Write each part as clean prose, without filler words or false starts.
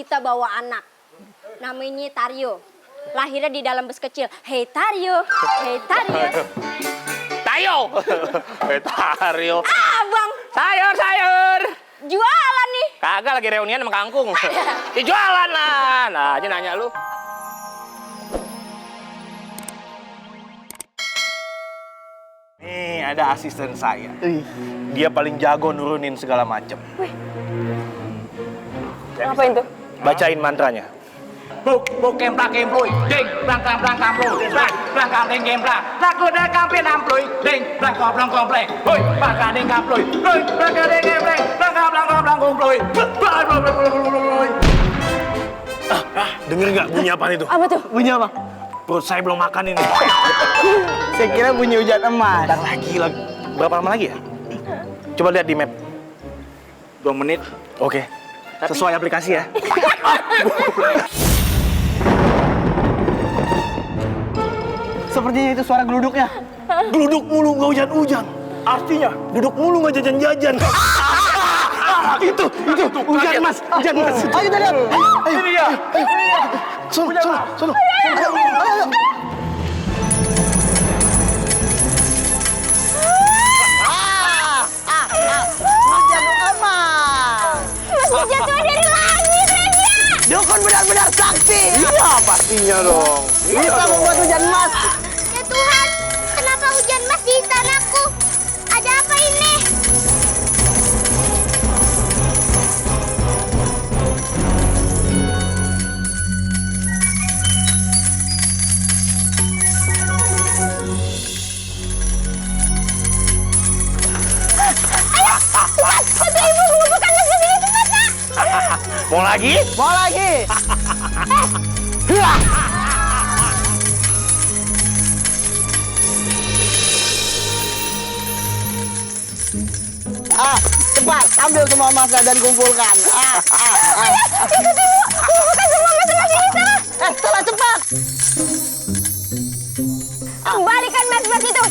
Nagita bawa anak, namanya Taryo. Lahirnya di dalam bus kecil. Hei Taryo, hei Taryo. Tayo, hei Taryo. Abang, Sayur. jualan nih. Kagak lagi reunian sama kangkung. Jualan lah. Nah, aja nanya lu. Nih ada asisten saya. Dia paling jago nurunin segala macem. Apa itu? Bacain mantranya. Buk kempla kemploy, ding, blangkam ploy, blangkam ding kempla, laku dah kampen amploy, ding, blangkam pleng, hoi, blangkam ding kamploy, hoi, blangkam ding kempleng, blangkam ploy, Denger nggak bunyi apa itu? Apa tuh? Bunyi apa? Perut saya belum makan ini. Saya kira bunyi hujan emas. Bentar lagi. Berapa lama lagi ya? Coba lihat di map. 2 menit. Oke. Sesuai aplikasi ya. Sepertinya itu suara geluduknya. Geluduk mulu nggak hujan-hujan. Artinya duduk mulu nggak jajan-jajan. Itu hujan mas. Ayo kita lihat. Ayo. Ini dia. Sono. Ayo. Hujan emas. Masih jatuh dari langit aja. Dukun benar-benar sakti. Iya pastinya dong. Bisa membuat hujan emas. Ya Tuhan, kenapa hujan mas di istanaku? Ada apa ini? Mau lagi? Mau lagi. Cepat ambil semua emasnya dan kumpulkan. Bukan semua mas-mas ini. Setelah cepat. Kembalikan mas-mas itu.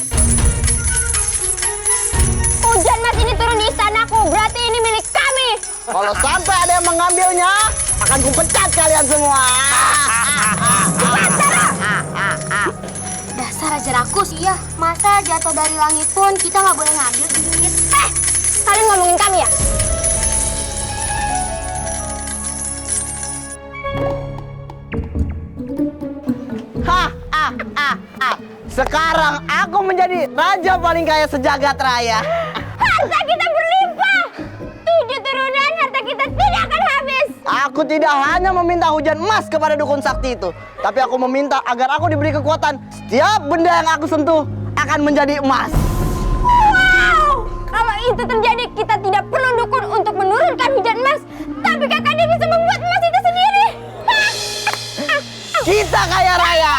Hujan mas ini turun di istanaku, berarti ini milik kami. Kalau sampai ada yang mengambilnya, akan kupecat kalian semua. Dasar aja rakus. Iya, masa jatuh dari langit pun kita nggak boleh ngambil sedikit. Kalian ngomongin kami ya? Sekarang aku menjadi raja paling kaya sejagat raya. Harta kita berlimpah. 7 turunan harta kita tidak akan habis. Aku tidak hanya meminta hujan emas kepada dukun sakti itu, tapi aku meminta agar aku diberi kekuatan. Setiap benda yang aku sentuh akan menjadi emas. Wow! Kalau itu terjadi, kita tidak perlu dukun untuk menurunkan hujan emas. Tapi kakaknya bisa membuat emas itu sendiri. Kita kaya raya.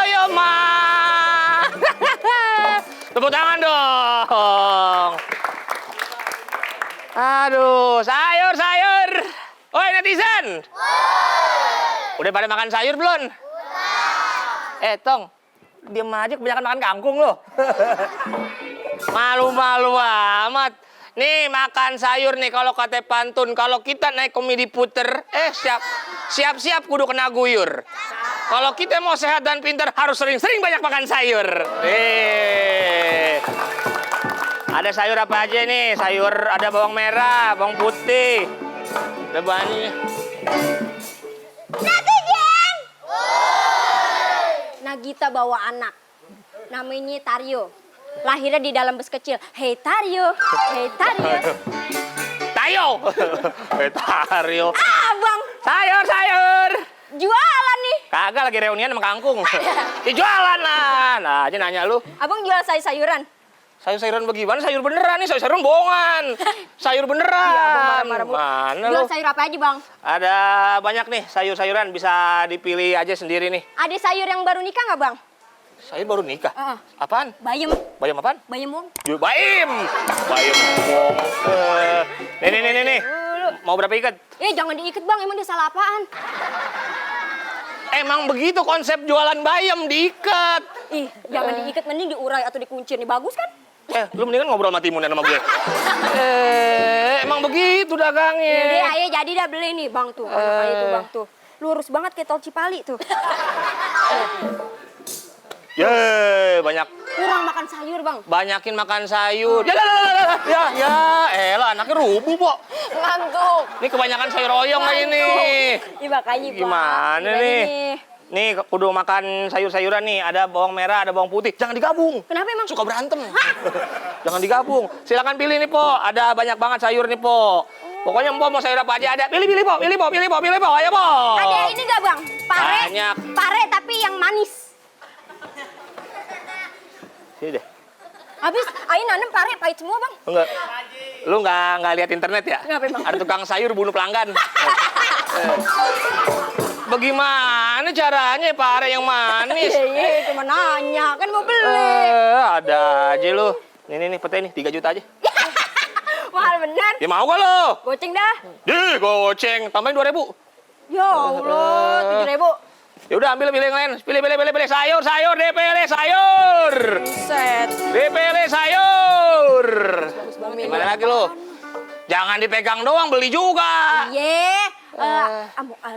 Yo, ma. Tepuk tangan dong. Aduh, sayur. Oi, netizen. Udah pada makan sayur belum? Tong, diam aja, kebanyakan makan kangkung lo. Malu-malu amat. Nih, makan sayur nih kalau kata pantun. Kalau kita naik komedi puter, siap-siap kudu kena guyur. Kalau kita mau sehat dan pintar, harus sering-sering banyak makan sayur. Ada sayur apa aja nih? Sayur ada bawang merah, bawang putih. Ada banyak. Netizen! Nagita bawa anak, namanya Taryo. Lahirnya di dalam bus kecil. Hei Taryo, hei Taryo. Tayo, hei Taryo. Abang, Sayur. jualan nih. Kagak lagi reunian sama kangkung. Jualan lah. Nah, aja nanya lu. Abang jual sayur-sayuran? Sayur-sayuran bagaimana? Sayur beneran nih, sayur-sayuran bohongan. Sayur beneran. Iya, Bang, marah-marah, Bu. Mana Jual lu? sayur apa aja, Bang? Ada banyak nih sayur-sayuran, bisa dipilih aja sendiri nih. Ada sayur yang baru nikah nggak, Bang? Sayur baru nikah? Apaan? Bayam. Bayam apaan? Bayam, Bang. Baim! Bayam wong. Nih. Mau berapa ikat? Jangan diikat, Bang. Emang dia salah apaan? Emang begitu konsep jualan bayam, diikat. Jangan diikat, mending diurai atau dikuncir. Nih bagus kan? Lu mendingan ngobrol sama Timun sama gue. Emang begitu dagangnya. Ayo jadi dah beli nih, Bang tuh. Anak kaya tuh, Bang tuh. Lurus banget kayak tol Cipali tuh. Banyak. Kurang makan sayur, Bang. Banyakin makan sayur. Elah anaknya rubuh, Pok. Ngantuk. Ini kebanyakan sayur oyong kayak ini. Makanya, Pak. Gimana nih? Nih, kudu makan sayur-sayuran nih. Ada bawang merah, ada bawang putih. Jangan digabung. Kenapa emang? Suka berantem. Jangan digabung. Silakan pilih nih, Po. Ada banyak banget sayur nih, Po. Pokoknya Mpok mau sayur apa aja ada. Pilih, Po. Pilih, Po. Ayo, Po. Ada ini nggak, Bang? Pare. Banyak. Pare tapi yang manis. Sini deh. Habis, ayo nanem pare pahit semua, Bang. Enggak. Lu nggak lihat internet ya? Kenapa, Bang? Ada tukang sayur bunuh pelanggan. Bagaimana caranya pare yang manis? Cuma nanya, kan mau beli. Ada aja lu. Nih, pete nih, 3 juta aja. Mahal bener. Ya mau gak lo? Goceng dah. Goceng. Tambahin 2.000. Ya Allah, 7.000. Ya udah ambil yang lain. Pilih. Sayur, DPL sayur. Set. DPL sayur. Gimana lagi lo? Jangan dipegang doang, beli juga.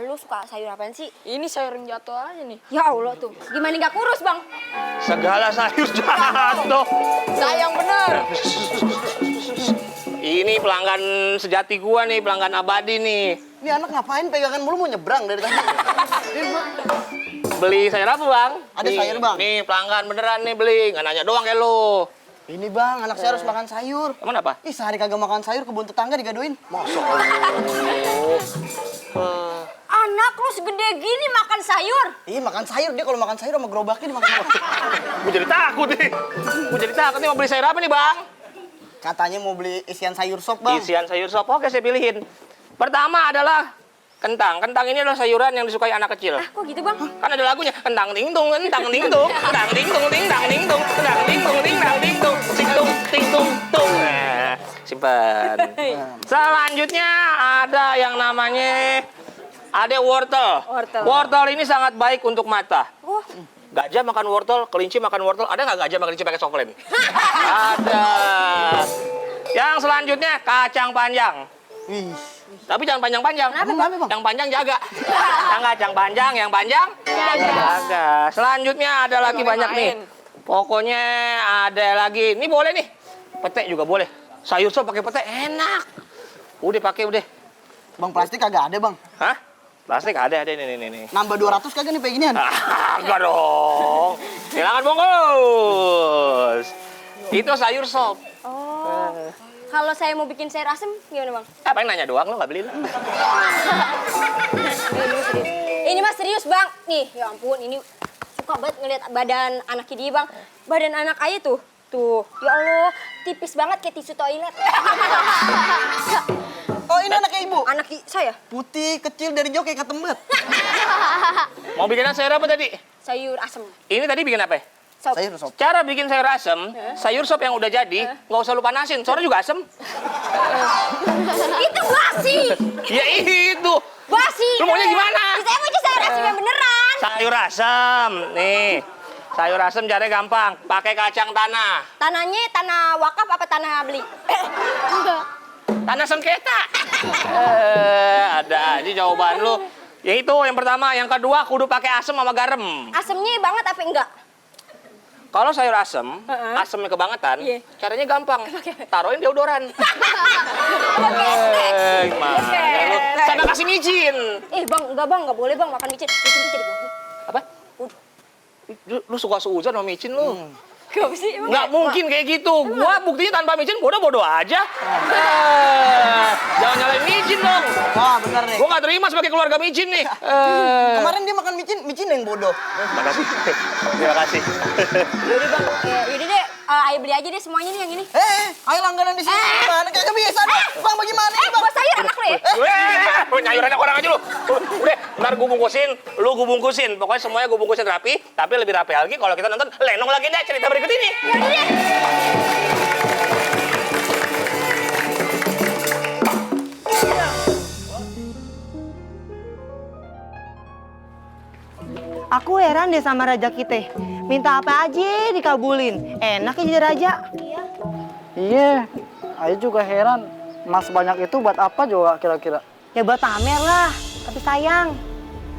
Lu suka sayur apaan sih? Ini sayur yang jatuh aja nih. Ya Allah tuh. Gimana nggak kurus, Bang? Segala sayur jatuh. Sayang bener. Ini pelanggan sejati gua nih, pelanggan abadi nih. Ini anak ngapain pegangan mulu mau nyebrang dari tadi? Beli sayur apa, Bang? Ada sayur, Bang. Nih, pelanggan beneran nih beli. Nggak nanya doang kayak lo. Ini Bang, anak saya harus makan sayur. Emang apa? Ih, sehari kagak makan sayur, kebun tetangga digadoin. Masya Allah. Anak lu segede gini makan sayur. Iya, makan sayur. Dia kalau makan sayur sama gerobaknya dimakan sama. Gue jadi takut nih. Mau beli sayur apa nih, Bang? Katanya mau beli isian sayur sop, Bang. Isian sayur sop. Oke, saya pilihin. Pertama adalah kentang. Kentang ini adalah sayuran yang disukai anak kecil. Kok gitu, Bang? Kan ada lagunya. Kentang dingtung, kentang dingtung, kentang dingtung, kentang dingtung, kentang dingtung, kentang dingtung, ting-tung, ting-tung, tung. Nah, simpan. Selanjutnya ada yang namanya wortel. Wortel ini sangat baik untuk mata. Gajah makan wortel, kelinci makan wortel. Ada nggak gajah makan kelinci pakai soflen? Ada. Yang selanjutnya kacang panjang. Wih. Tapi jangan panjang-panjang. Kenapa, Bang? Yang panjang jaga. Yang kacang panjang, yang panjang jaga. Selanjutnya ada lagi banyak nih. Pokoknya ada lagi. Ini boleh nih. Pete juga boleh. Sayur sop pakai pete enak. Udah pakai udah. Bang, plastik kagak ada, Bang. Hah? Plastik ada nih. Nambah 200 kagak nih kayak ginian? Enggak dong. Silakan bungkus. Itu sayur sop. Kalau saya mau bikin sayur asem, gimana, Bang? Paling nanya doang, lo nggak beli lah. Ini mah serius, Bang. Nih, ya ampun, ini suka banget ngeliat badan anak dia, Bang. Badan anak ayah tuh. Tuh, ya Allah, tipis banget kayak tisu toilet. Oh, ini anaknya ibu? Anak saya? Putih, kecil, dari jauh kayak ketembet. Mau bikinan sayur apa tadi? Sayur asem. Ini tadi bikin apa? Sop. Sayur sop. Cara bikin sayur asem, sayur sop yang udah jadi, nggak usah lu panasin, soalnya juga asem. Itu basi. Ya itu. Basi. Lu maunya gimana? Saya mau sayur asem yang beneran. Sayur asem, nih. Sayur asem caranya gampang, pakai kacang tanah. Tanahnya tanah wakaf apa tanah beli? Enggak. Tanah sengketa. Ada aja jawaban lu. Yang itu yang pertama, yang kedua kudu pakai asem sama garam. Asemnya banget apa enggak? Kalau sayur asem, asemnya kebangetan, caranya gampang. Taruhin deodoran. Gimana lu? Sama kasih micin. Bang, enggak boleh, Bang, makan micin. Micin itu jadi bohong. Apa? Lu suka seuzon sama micin lu. Kenapa sih? Emang Nggak mungkin kayak gitu. Gua buktinya tanpa micin bodoh-bodoh aja. Jangan nyalain micin dong. Wah, bener nih. Gua nggak terima sebagai keluarga micin nih. Kemarin dia makan micin yang bodoh. Terima kasih. Terima kasih. Yaudah, Bang. Yaudah deh, Ayo beli aja deh semuanya nih yang ini. Ayo langganan di sini. Gimana? Kagak bisa dong. Bang, bagaimana ini, Bang? Buat sayur anak lu ya? Nyayur anak orang aja lu. Udah, ntar gue bungkusin, lu gue bungkusin. Pokoknya semuanya gue bungkusin rapi, tapi lebih rapi lagi kalau kita nonton Lenong lagi deh cerita berikut ini. Yaudah deh. Aku heran deh sama raja kita. Minta apa aja dikabulin. Enak ya jadi raja. Iya, Ayo juga heran. Emas banyak itu buat apa juga kira-kira? Ya buat pamer lah. Tapi sayang,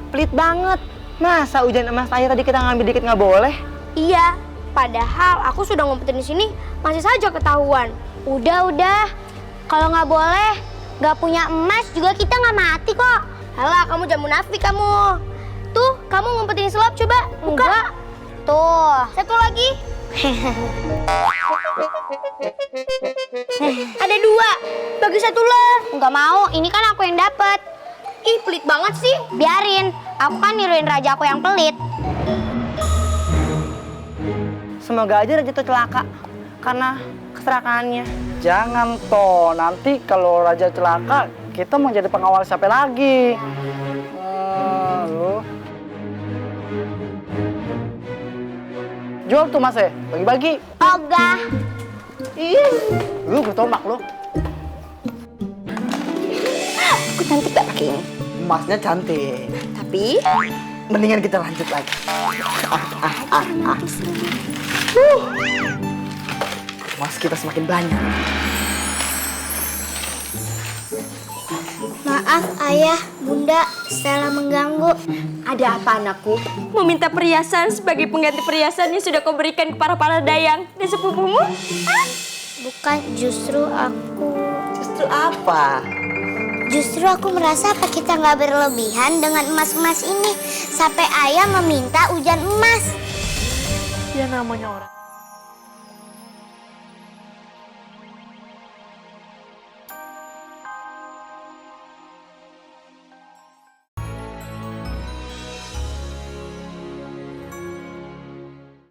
pelit banget. Masa hujan emas aja tadi kita ngambil dikit nggak boleh? Iya, padahal aku sudah ngumpetin di sini masih saja ketahuan. Udah. Kalau nggak boleh, nggak punya emas juga kita nggak mati kok. Halah, kamu jangan munafik kamu. Tuh, kamu ngumpetin selop coba. Enggak. Tuh. Satu lagi. Ada 2. Bagi satu lo. Nggak mau, ini kan aku yang dapat. Ih, pelit banget sih. Biarin, aku kan niruin raja aku yang pelit. Semoga aja raja itu celaka karena keserakaannya. Jangan toh, nanti kalau raja celaka, kita mau jadi pengawal siapa lagi? Lu. Jual tuh mas ya, bagi-bagi. Ogah. Lu bertombak lu. Aku cantik gak pakai ini? Emasnya cantik. Tapi Mendingan kita lanjut lagi. Emas kita semakin banyak. Maaf ayah, bunda, Stella mengganggu. ada apa anakku? Meminta perhiasan sebagai pengganti perhiasan yang sudah kau berikan kepada para dayang dan sepupumu? Bukan, justru aku. Justru apa? Justru aku merasa apa kita nggak berlebihan dengan emas-emas ini. Sampai ayah meminta hujan emas. Ya namanya orang.